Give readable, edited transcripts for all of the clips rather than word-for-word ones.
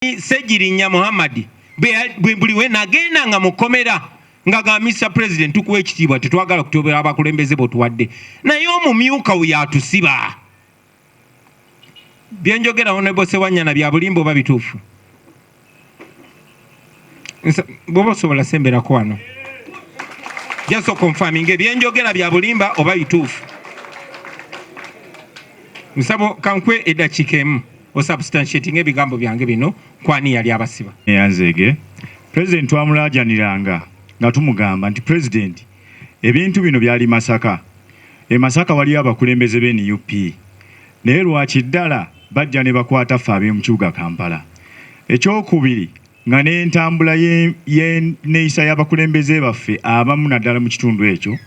Ssegirinya Muhammad buli we nagenda nga mukomera nga ga Mr President, tukuwa ekitiibwa, tetwagala kutyobera abakulembeze botuwadde, naye omumyuka we yatusiba. Byenjogera, Honorable Sewanyana, bya bulimba oba bituufu? Bwoba osobola, semberako wano just confirming, ebyenjogera bya bulimba oba bituufu? Nsaba kankwe eddakiika emu osubstantiating ebigambo byange bino. Kwani yali abasiba? Yanzeege Pulezidenti, twamulaajaniranga nga tumugamba nti, "Pulezidenti, ebintu bino byali Masaka. E Masaka waliyo abakulembeze b'e NUP, naye lwaki ddala bajja ne bakwata ffe ab'omu kibuga Kampala?" Ekyokubiri, nga n'entambula y'enneeyisa y'abakulembeze baffe abamu, naddala mu kitundu ekyo,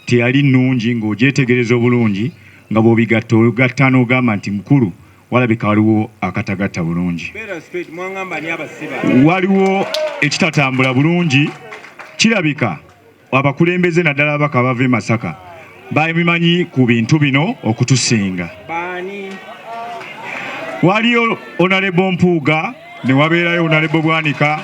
teyali nnungi. Ng'ogyetegereza obulungi, nga bw'obigatta ogatta n'ogamba nti, "Mukulu, walabika waliwo akatagatta bulungi, waliwo ekitatambula bulungi." Kirabika abakulembeze, naddala ababaka bava e Masaka, babimanyi ku bintu bino okutusinga. Waliyo Honorable Mpuuga, ne wabeerayo Honorable Bwanika,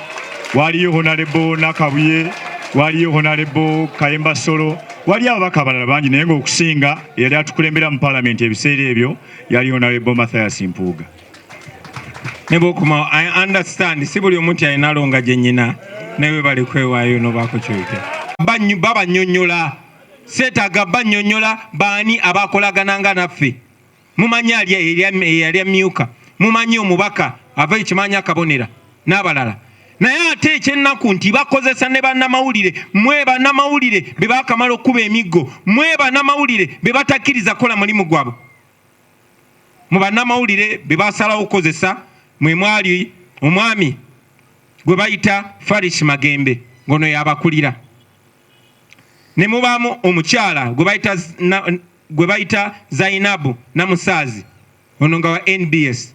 waliyo Honorable Nakabuye, waliyo Honorable Kayemba Solo, waliyo ababaka abalala bangi, naye ng'okusinga eyali atukulembera mu paalamenti ebiseera ebyo yali Honorable Mathias Mpuuga. Ne bwokoma, I understand, si buli omuntu alina longa gye nnyina, naye bali kwewaayo nobaako kyoyogera. Babanyonnyola, seetaaga bannyonnyola baani abakolagananga naffe. Mumanyi ali eyali amyuka, mumanyi omubaka ava ekimanyi akabonera n'abalala. Naye ate ekyennaku nti bakozesa ne bannamawulire. Mwe bannamawulire be bakamala okuba emiggo, mwe bannamawulire be batakkiriza kukola mulimu gwabwe. Mu bannamawulire be basalawo okukozesa mwe mwali omwami gwe bayita Farish Magembe, ngono yabakulira, ne mubaamu omukyala gwe bayita Zainabu Namusaazi, ono nga wa NBS,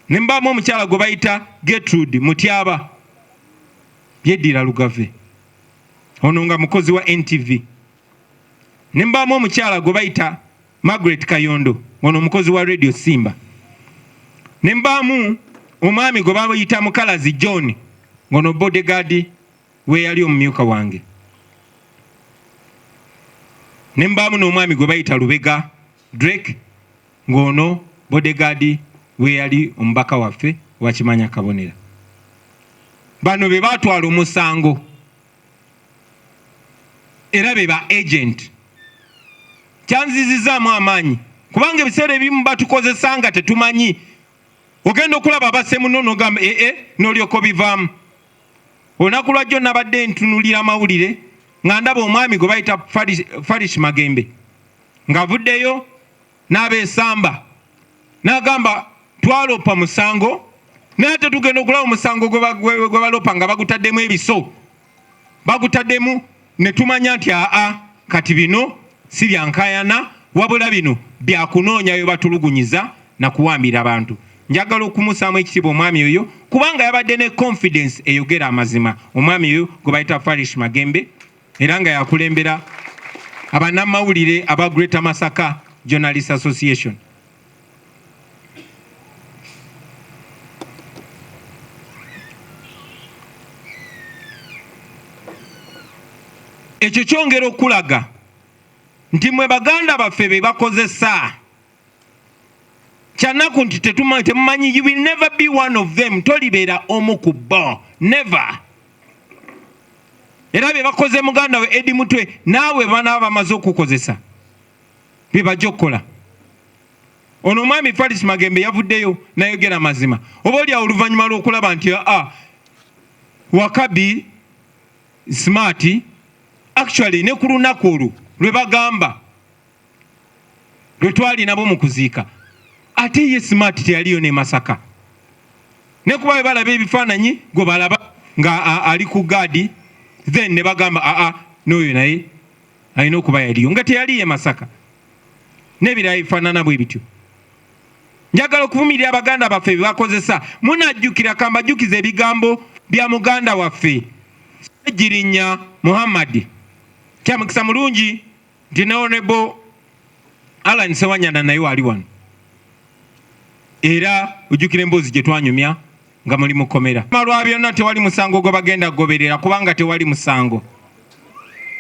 ne mubaamu omukyala gwe bayita Gertrude Mutyaba, yeddira Lugave, ono nga mukozi wa NTV, ne mubaamu omukyala gwe bayita Margaret Kayondo, ono omukozi wa Radio Simba, ne mbaamu omwami gwe bayita Mukalazi John, ngono bodyguard we yali omumyuka wange, ne mbaamu n'omwami gwe bayita Lubega Drake, ng'ono bodyguard we yali omubaka waffe wakimanya kabonera. Bano be baatwala omusango era be ba agent. Kyanzizizaamu amaanyi kubanga ebiseera ebimu batukozesa nga tetumanyi. Ogenda okulaba abasemuno nogamba ee, n'olyoka obivaamu. Olunaku lwajjo nabadde ntunulira amawulire nga ndaba omwami gwe bayita Farish Magembe ng'avuddeyo n'abeesamba n'agamba twalopa musango, naye ate tugenda okulaba omusango gwe balopa nga bagutaddemu ebiso, bagutaddemu, ne tumanya nti aa, kati bino si byankayana, wabula bino byakunoonyayo batulugunyiza nakuwambira abantu. Njagala okumusaamu ekitiibwa omwami oyo kubanga yabadde ne confidence eyogera amazima. Omwami oyo gwe bayita Farish Magembe era nga yakulembera abannamawulire aba Greater Masaka Journalist Association. Ekyo kyongera okulaga nti mwe baganda baffe be bakozesa. Kyanaku nti temumanyi. You will never be one of them. Tolibeera omu ku bo, never. Era bye bakoze muganda we Edi Mutwe, naawe banaaba bamaze okukozesa bye bajja okukola. Ono omwami Faris Magembe yavuddeyo nayogera mazima, oba oliawo oluvannyuma lw'okulaba nti aa, Wakabi Smart actually ne ku lunaku olwo lwe bagamba lwe twali nabo mu kuziika, ate ye Smart teyaliyo ne Masaka, ne kuba bwe balaba ebifaananyi gwe balaba nga ali ku gaadi, then ne bagamba aa, n'oyo naye alina okuba yaliyo, nga teyaliyo e Masaka n'ebirala bifaanana bwe bityo. Njagala okuvumirira abaganda baffe bye bakozesa. Munajjukira, kambajjukiza ebigambo bya muganda waffe Ssegirinya Muhammad. Kyamukisa mulungi nti ne Honorable Alan Sewanyana naye wali wano, era ojjukira emboozi gye twanyumya. Nga muli mukomera lwa byonna, tewali musango gwe bagenda kugoberera kubanga tewali musango.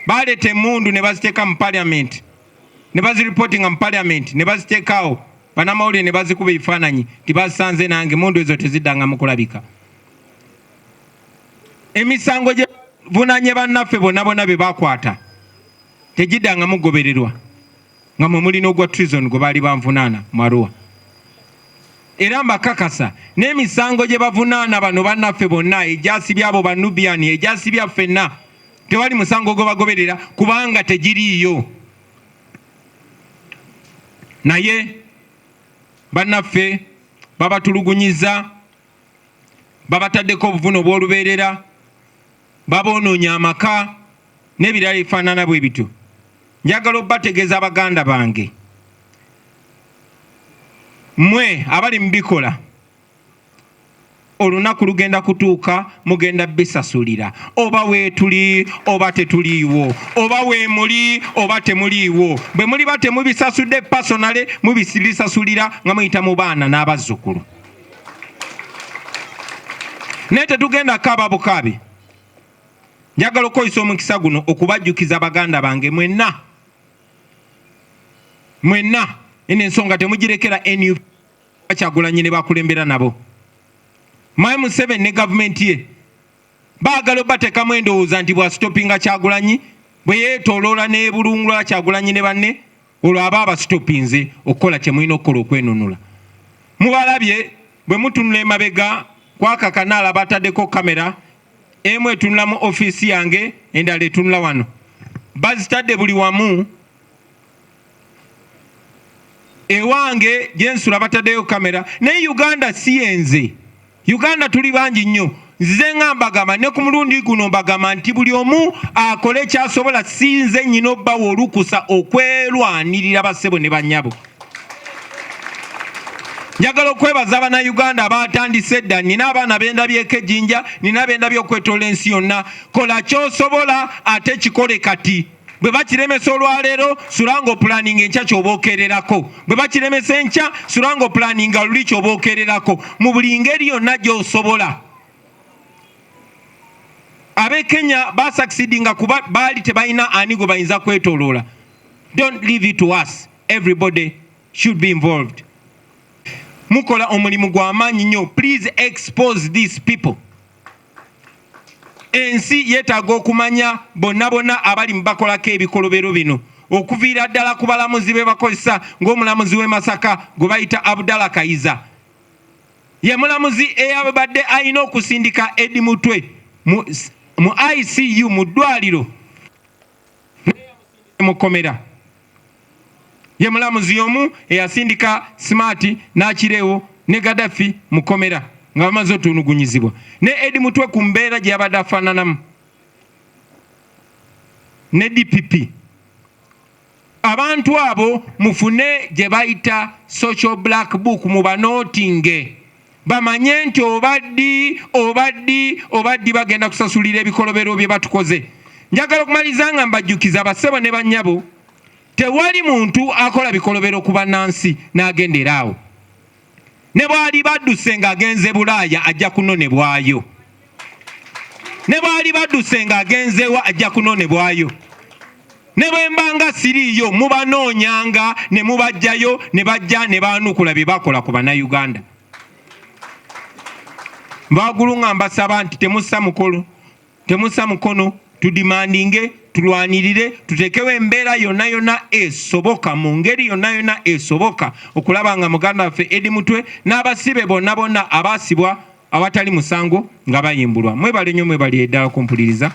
Baleeta emmundu ne baziteeka mu parliament, ne baziripotinga mu parliament, ne baziteekaawo, bannamawulire ne bazikuba ebifaananyi nti bazisanze nange. Mundu ezo teziddanga mu kulabika. Emisango gye vunanye bannaffe bonna bonna be bakwata tegiddanga mugobererwa, nga mwe mulina ogwa treason gwe baali banvunaana mu. Era mbakakasa n'emisango gye bavunaana bano bannaffe bonna, egyasibye abo banubiani, egyasibya ffenna, tewali musango gwe bagoberera kubanga tegiriiyo. Naye bannaffe babatulugunyiza, babataddeko obuvune obw'olubeerera, baboonoonya amaka n'ebirala ebifaanana bwe bityo. Njagala obbategeeza, baganda bange, mmwe abali mu bikola, olunaku lugenda kutuuka mugenda bisasulira, oba weetuli oba tetuliiwo, oba weemuli oba temuliiwo. Bwe muliba temubisasudde personally, mubisasulira nga muyita mu baana n'abazzukulu. Naye tetugenda kaaba bukaabi. Njagala okukozesa omukisa guno okubajjukiza, baganda bange mwenna mwenna, eno ensonga temugirekera NUP, Kyagulanyi ne bakulembera nabo. Mwami Museveni ne gavumenti ye baagala obateekamu endowooza nti bwasitopinga Kyagulanyi, bwe yeetooloola n'ebulungula Kyagulanyi ne banne, olwo aba abasitopinze okukola kye mulina okukola okwenunula. Mubalabye bwe mutunula emabega kwaka kanaala, bataddeko kamera, emu etunula mu ofiisi yange, endala etunula wano. Bazitadde buli wamu. Ewange gyensula bataddeyo kamera. Naye Uganda si yenze, Uganda tuli bangi nnyo. Nzize nga mbagamba, ne ku mulundi guno mbagamba nti buli omu akole kyasobola. Sinze nnyina obbawa olukusa okwerwanirira, bassebo ne bannyabo. Njagala okwebaza Abannayuganda abatandise edda. Nina abaana bendabyeko ejjinja, nina bendabye okwetoola ensi yonna. Kola kyosobola, ate kikole kati. Bwe bakiremesa olwaleero, sulanga opulaninga enkya kyoba okererako. Bwe bakiremesa enkya, sulanga opulaninga luli kyoba okererako, mu buli ngeri yonna gy'osobola. Ab'e Kenya basucceedinga kuba baali tebalina ani gwe bayinza kwetoloola. Don't leave it to us, everybody should be involved. Mukola omulimu gw'amaanyi nnyo. Please expose these people. Ensi yeetaaga okumanya bonna bonna abali mu bakolako ebikolobero bino, okuviira ddala ku balamuzi be bakozesa, ng'omulamuzi w'e Masaka gwe bayita Abdalla Kayiza. Ye mulamuzi eyabadde alina okusindika Eddie Mutwe mu ICU mu ddwaliro mukomera. Ye mulamuzi y'omu eyasindika Smart n'Akirewo ne Gaddafi mukomera nga bamaze otunugunyizibwa ne Eddie Mutwe ku mbeera gye yabadde afaananamu ne DPP. Abantu abo mufune gye bayita social black book, mubanootinge, bamanye nti oba ddi oba ddi oba ddi bagenda kusasulira ebikolobero bye batukoze. Njagala okumaliriza nga mbajjukiza, abassebo ne bannyabo, tewali muntu akola bikolobero ku bannansi n'agendera awo. Ne bw'ali badduse ng'agenze Bulaaya, ajja kunonebwayo. Ne bw'ali badduse ng'agenzewa, ajja kunonebwayo. Ne bwe mbanga siriiyo, mubanoonyanga ne mubajjayo, ne bajja ne baanukula bye bakola ku Bannayuganda. Mbagulu nga mbasaba nti temussa mukolo, temussa mukono. Tudimandinge, tulwanirire, tuteekewo embeera yonna yonna esoboka, mu ngeri yonna yonna esoboka, okulaba nga muganda waffe Eddie Mutwe n'abasibe bonna bonna abaasibwa awatali musango nga bayimbulwa. Mwebale nnyo, mwebali eddala kumpuliriza.